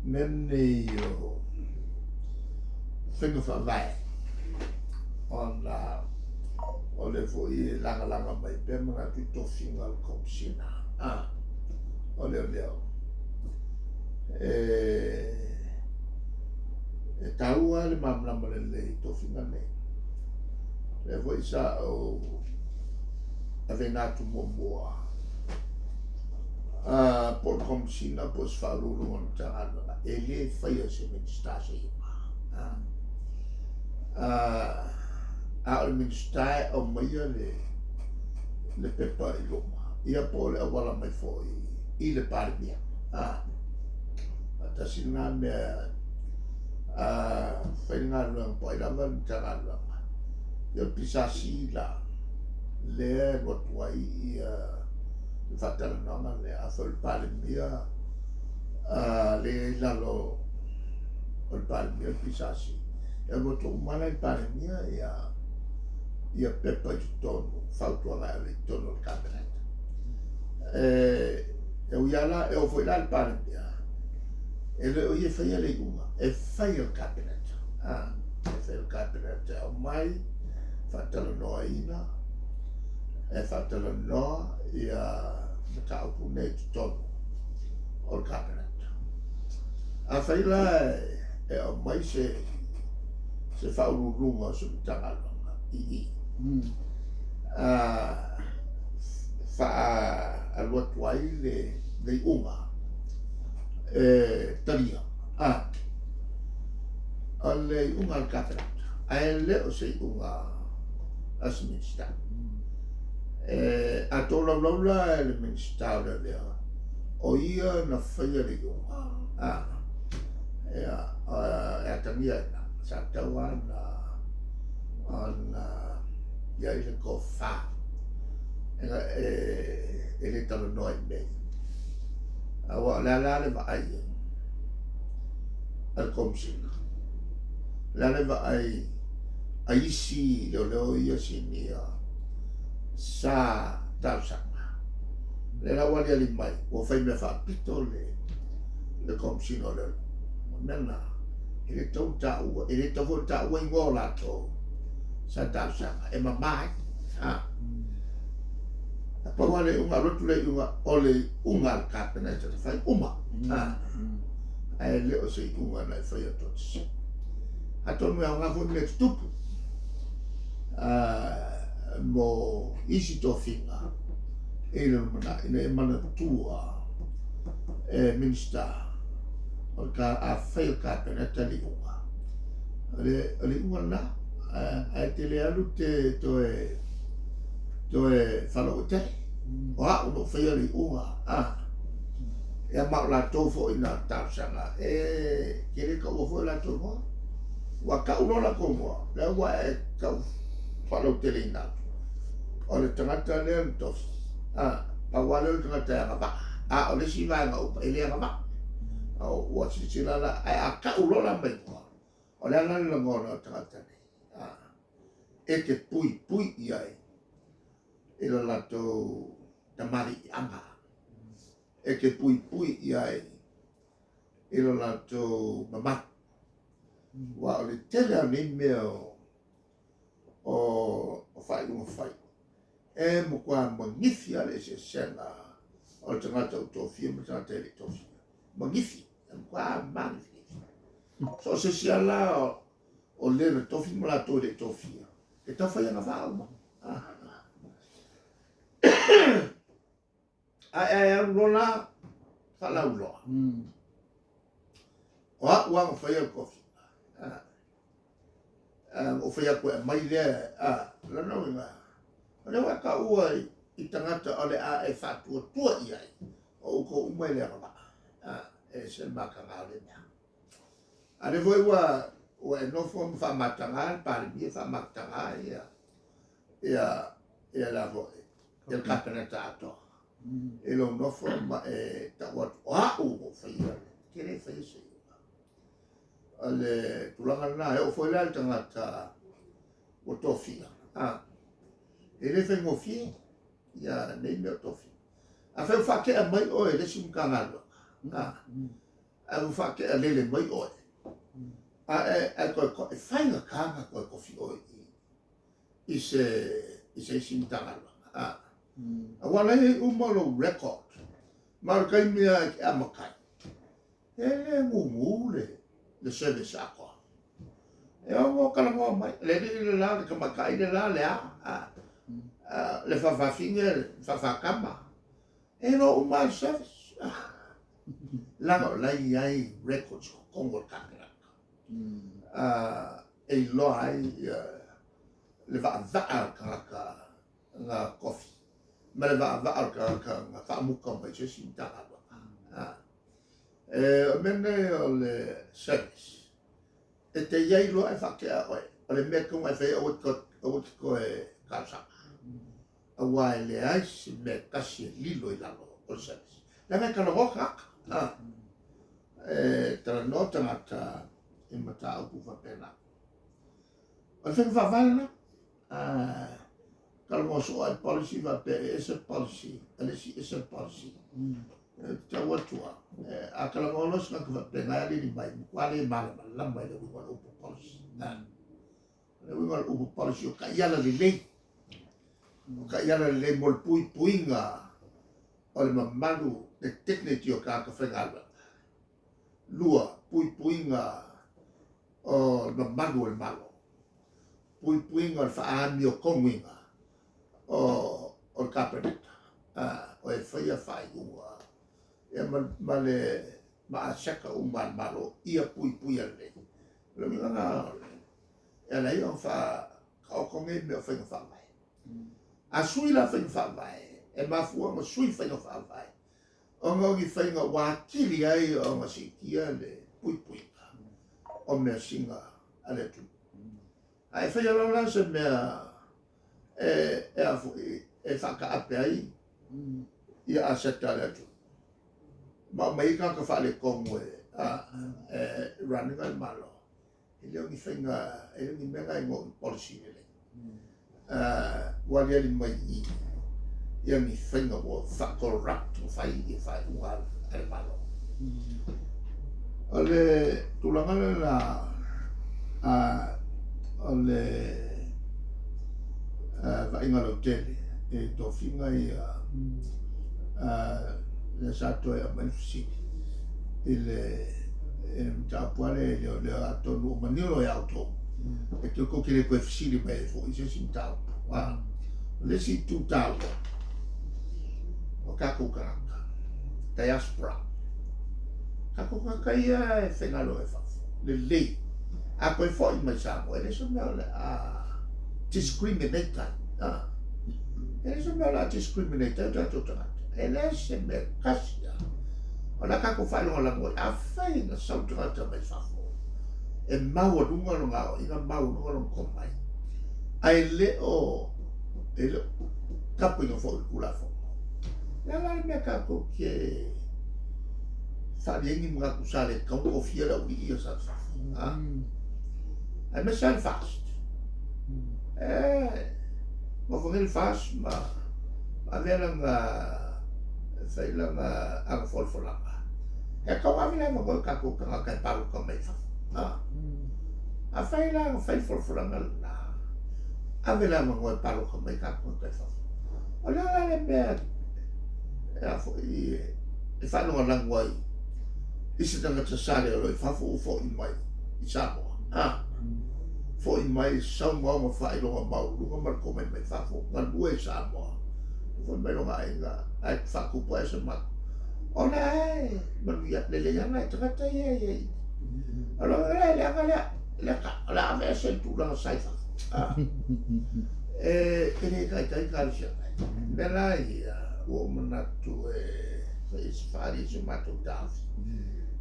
mea nei o faiga faavae ona o lea foi e lagalaga mai pea manatu i tofiga o le Komesina o Leoleo. E e taua le malamalama lelei i tofiga nei. O lea foi sa ou aveina atu muamua po o le Komesina po o se Faauluuluga o le Matagaluega, e le faia e se Minisita se iuga. A o le Minisita e aumaia le le pepa i luma, ia po o le auala mai foi i le Palemia. Tasi lena mea a fai le galuega po o ai lava le Matagaluega, ia o le PSC la lea e alu atu ai ia le faatalanoaga lea. Afai o le Palemia lea e i lalo o le Palemia le PSC, e alu atu uma la i le Palemia ia pepa i totonu, fautuaga e ave i totonu o le Kapeneta. E ui lava la, e oo foi la i le Palemia, e le o ia e faia le iuga, e fai e le Kapeneta. E fai e le Kapeneta e aumai, faatalanoaina, e faatalanoa ia mataupu nei i totonu o le Kapeneta. Afai la e aumai se faauluuluga o se Matagaluega i i, faaalu atu ai le iuga e talia o le iuga a le Kapeneta, ae le o se iuga a se Minisita. A tolaulau la e le Minisita o Leoleo, o ia na faia le iuga, e atagia ai la, sa tatau lava ona i ai le tofa e le talanoa i mea ia. Aua o le a la le vaai a le Komesina? O le a le vaai a isi leoleo ia sinia sa talosaga? O lea la ua aliali mai ua fai mea faapito le Komesina o Leoleo. O le mea lena, e le tatau ona taua, e le tatau foi ona taua igoa o latou sa talosaga, e mama ai. Na pau lava le iuga, alu atu le iuga, o le iuga a le Kapeneta na fai uma. Ae le o se iuga na e faia toatasi. Atonu e aoga foi mea tutupu mo isi tofiga i le lumanai ina ia manatua e Minisita o le ka, afai e le Kapeneta le iuga, o le iuga lena, ae te le alu te toe toe faalauaitele. O au na ou faia le iuga, ia ma o latou foi na talosaga, e te le taua foi o latou igoa. Ua tau loa latou igoa, lea ua e tau faalauteleina atu. O le tagata lea na tofi, pau lava lea o le tagata e agavaa, a o le isi vaega uma e le agavaa. Ua silasila la, ae a tau loa la ma igoa, o le a la le lagona o le tagata nei, e te puipui i ai i lo latou tamaliiaga, e te puipui i ai i lo latou mamalu. Aua o le tele lava o nei mea o faaiuga fai, e matua magifi lava le eseesega o le tagata ua tofia ma le tagata e le i tofia. Magifi, e matua magifigifi. So o se isi lava la o le na tofi ma latou e le i tofia, e tau fai agavaa uma. Ae a e alu loa la faalauiloa. O au lava na faia le tofiga. Na ou fai atu e aumai lea, lona uiga, o lea ua e taua i tagata o le a e faatuatua i ai, o outou uma e le agavaa. E ese le mataga o lea mea. A o lea foi ua e nofo ma faamataga le Palemia, faamataga ia la foi, ia le Kapeneta atoa. I lou nofo ma e tau atu, o au ua ou faia, e te le faia se iuga. O le tulaga lena, e oo foi la i le tagata ua tofia, e le faigofie ia nei mea o tofia. Afai ua faatea mai oe e le isi Matagaluega, Ae ua faatea lele mai oe. Ae ae toe e faigata ona toe tofi oe i se i se isi Matagaluega. Aua o la e i ai uma lou record. Ma o le taimi lava e te amata ai, e le gugu le service atoa. E ono talanoa mai, le alii le la, le tamaitai le la, le a, le faafafine, le faafatama, e iloa uma lava le service. Leaga o la e i ai records i totonu o le Kapeneta e iloa ai le vaavaa o le tagata na tofi ma le vaavaa o le tagata na faamuta mai i se isi Matagaluega. O le mea lenei o le service, e te i ai loa ae faatea oe, o le mea e tatau ona e faia aua e te toe talosaga, aua e leai se mea e tasi e lilo i lalo o le service. Leaga e talanoa tagata, e talanoa tagata i mataupu faapena. O le faiga faavae lena, talanoa soo lava i policy faapea e ese le policy a le isi ese le policy. E tau atu lava, a talanoa loa se tagata faapena e alili mai, matua le malamalama i le uiga o le upu policy. O le uiga o le upu policy o taiala lelei. O taiala lelei mo le puipuiga o le mamalu, le dignity o tagata faigaluega. 2, puipuiga o le mamalu o le Malo. Puipuiga o le faaamiotonuina o le Kapeneta, o e faia faaiuga ia ma le ma aseta uma a le Malo ia puipuia lelei. O le uiga lena e ala ai ona faataoto nei mea o faiga faavae. A sui la faiga faavae, e mafua ona sui faiga faavae ona o ni faiga ua atili ai ona siitia le puipuiga o measina a le atunuu. Ae faia loa la se mea e a foi e faataape ai ia aseta a le atunuu ma aumai ai tagata faaletonu e run ina le Malo, e le o ni faiga, e le o ni mea na e igoa o ni policy lelei. Ua aliali mai i i ia ni faiga ua faa-corrupt ma fai ia faaiuga a le Malo. O le tulaga lena o le vaaiga lautele i tofiga ia lea sa toe aumai le fesili i le mataupu lava lea e leoleo atonu ua manino ia outou e tou te le toe fesili mai ai foi i se isi mataupu. O le isi itu taua o tatou tagata, diaspora, tatou tagata ia e faigaluega i fafo, lelei, a toe foi mai Samoa, e le o se mea o le a discriminate ai. E le o se mea o le a discriminate ai o tatou tagata. E leai se mea e tasi lava o le a tatou faalagolago ai. Afai na sau tagata mai fafo e maualuga lona aoaiga, maualuga lona tomai, ae le o e le o tapuina foi i le Tulafono. O le a la le mea tatou te faaali ai ni manatu sa le tatau ona tofia le aualii ia sa i fafo? Aemaise lava le FAST. E nofo nei le FAST ma avea lana, fai lana aga folafolaga. E tatau ona ave le avanoa i tatou tagata e palota mai fafo. Afai la na fai le folafolaga lena, ave le avanoa e palota mai tatou tagata i fafo. O le a la le mea e a foi e faalagolago ai i se tagata sa leoleo i fafo ua foi mai i Samoa, a foi mai sau ma ona faailoga maualuluga ma le tomai mai fafo, galue i Samoa, foi mai lona aiga ae faatupu ae se matou. O lea e manuia lelei lava nai tagata ia e i ai. O lona uiga e leaga lea, lea ta, o le a aveese le tulaga sa i fafo. E le taitai talosia mai. O mea la ia, ua ou manatu e fai se faaali i se matou taofi,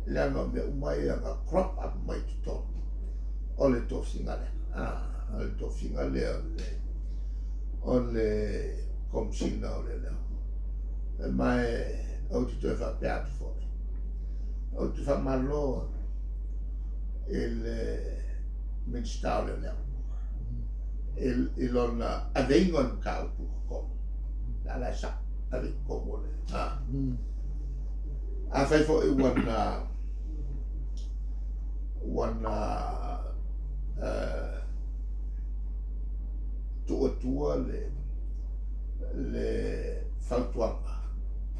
leaga o mea uma ia na crop up mai i totonu o le tofiga lea. O le tofiga lea o le Komesina o Leoleo. Ma ou te toe faapea atu foi, ou te faamalo i le Minisita o Leoleo i lona aveina o le mataupu i totonu, le ala e sao, ave i totonu o le... Afai foi ua na ona tuu atua le fautuaga,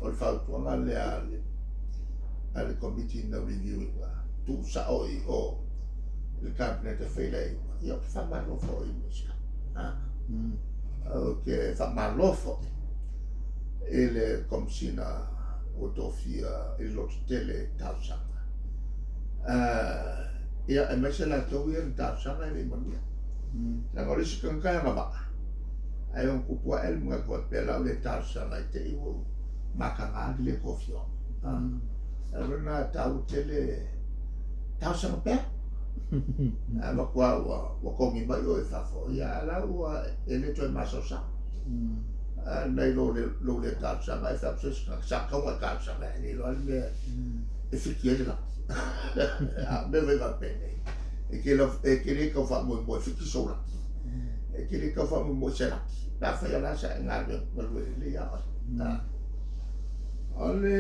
o le fautuaga lea a le Komiti na review ina, tuusao i o i le Kapeneta e fai le iuga, ia ou te faamalo foi i le Minisita. Ou te faamalo foi i le Komesina ua tofia i le lototele i talosaga. Ia, aemaise latou ia na talosaga e le i manuia. Leaga o le isi tagata e agavaa, ae ono tupu ae le manatu faapea o le a ou le talosaga i te i ua ou mataga le le tofia o au. O le mea lena e taua tele, talosaga pea. A matua ua togi mai oe i fafo, ia a o la ua e le toe masaosao. Nai lo lou le talosaga ae fai atu se isi tagata, sa tatau ona e talosaga e le iloa lava le mea e fiki ai le laki. A o mea foi faapenei, e te le tau faamoemoe e fiki sou laki, e te le tau faamoemoe i se laki, pe afai o la sa e galue lelei lava oe. O le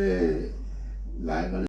vaega.